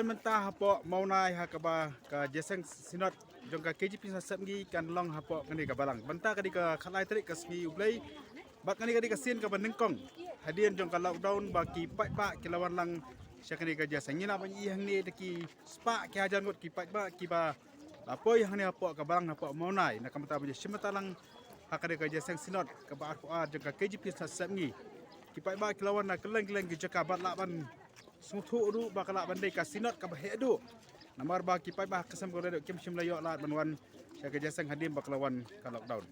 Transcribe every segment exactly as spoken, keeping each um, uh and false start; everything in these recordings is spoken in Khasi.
Mynta hapoh Mawnai ha kaba ka jingïaseng Synod jong ka K J P Synod Sepngi kan long hapoh kane ka balang. Mynta ka dei ka khatlai tarik ka sngi U Blei. Bad kane ka dei ka sien kaba nyngkong hadien jong ka lockdown ba ki paidbah ki la wan lang sha kane ka jingïaseng. Ngi lah ban ïohi hangne da ki spah ki hajar ngut ki paidbah kiba la poi hangne hapoh ka balang hapoh Mawnai na ka bynta ban ïashim bynta lang ha kane ka jingïaseng Synod kaba arphew ar jong ka K J P Synod Sepngi. Ki paidbah ki la wan na kylleng kylleng ki jaka bad lah ban sngewthuh ruh ba ka lah ban dei ka Synod kaba heh duh. Namar ba ki paidbah ha ka sem kaba la dei kim shym la ïoh lad ban wan sha ka jingïaseng hadien ba ka la wan ka lockdown.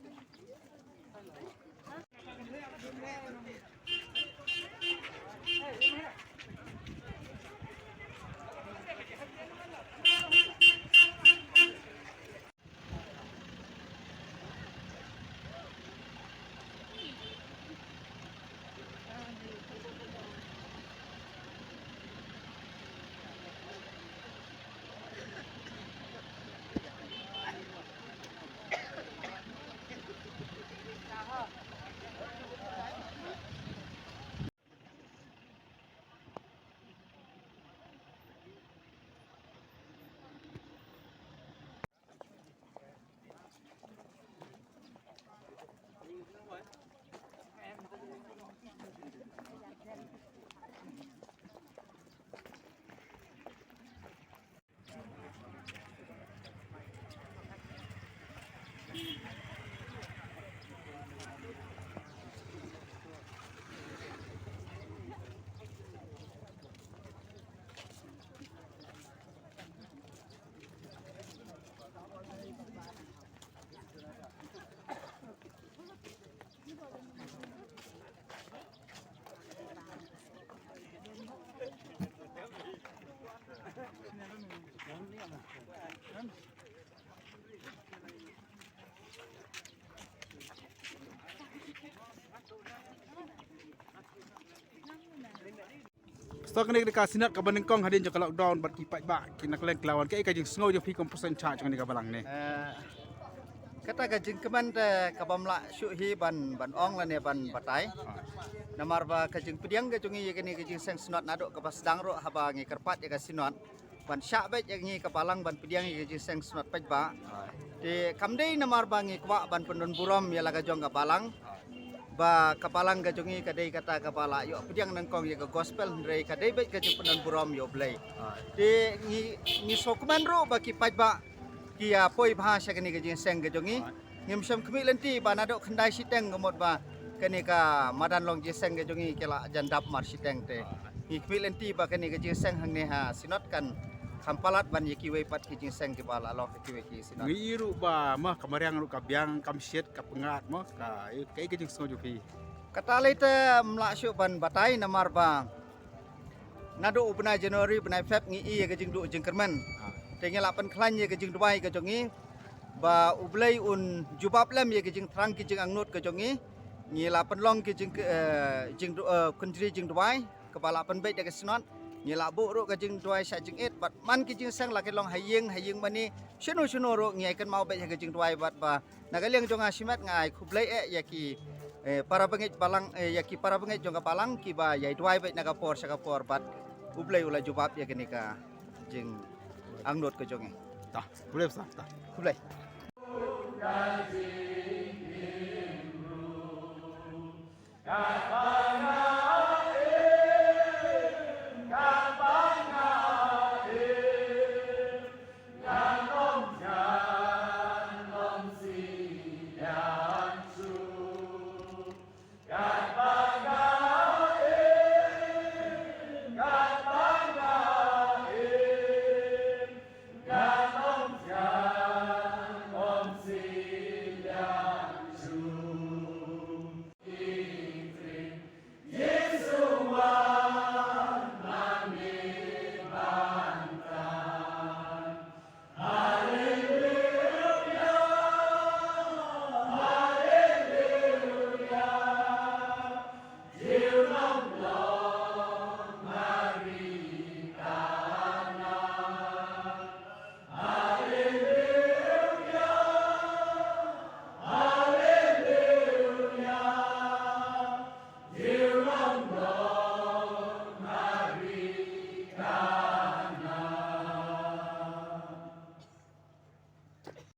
Stok ni ka Synod kaba nyngkong hadien jong ka lockdown bad ki paidbah ki na kylleng kylla wan, kaei ka jingsngew jong phi kum u pastor in charge jong kane ka balang ne? Eh, kata ka jingkmen te ka bym lah shuh hi ban, ban ong lane ban batai. Namar ba ka jingpdiang ka jong ngi ïa kane ka jingïaseng Synod naduh kaba sdang ruh haba ngi kyrpad ïa ka Synod ban shah beit ïa ngi ka balang ban pdiang ïa ka jingïaseng Synod paidbah. Te kam dei namar ba ngi kwah ban pyndon burom ïa la ka jong ka balang. Ba ka balang ka jong ngi ka dei kata kaba la ïoh pdiang nyngkong ïa ka gospel, hynrei ka dei beit ka jingpyndon burom ïa U Blei. Te ngi, ngi sngewkmen ruh ba ki paidbah ki ïa poi bha sha kane ka jingïaseng ka jong ngi. Ngim shym khmih lynti ba naduh khyndai shiteng ka mut ba kane ka madan long jingïaseng ka jong ngi ki la jan dap mar shiteng te. Ngi khmih lynti ba kane ka jingïaseng hangne ha Synod kan kham palat ban ïa kiwei pat ki jingïaseng kiba la long ha kiwei ki Synod. Ngi ïohi ruh ba ma ka mariang ruh ka biang, kam shit, ka pyngngad ma ka, kaei ka jingsngew jong phi? Kata lei te ym lah shuh ban batai namar ba naduh u bnai January, bnai Feb ngi ïohi ïa ka jingduh jingkyrmen. Te ngi la pynkhlaiñ ïa ka jingduwai ka jong ngi ba U Blei un jubab lem ïa ka jingthrang ki jingangnud ka jong ngi. Ngi la pynlong ki jing, eh, jingdu-, eh, kynjri jingduwai kaba la pynbeit da ka Synod. Ngi la buh ruh ka jingduwai sha jingit bad man ki jingïaseng la ki long ha ïing ha ïing mane shano shano ruh ngi ai kynmaw beit ha ka jingduwai bad ba na ka liang jong nga shimet nga ai khublei eh ïa ki, eh, para bangeit balang, eh, ïa ki para bangeit jong ka balang kiba ïai duwai beit na ka por sha ka por bad U Blei u la jubab ïa kane ka jingangnud ka jong ngi. Ta, khublei pastor, ta. Khublei.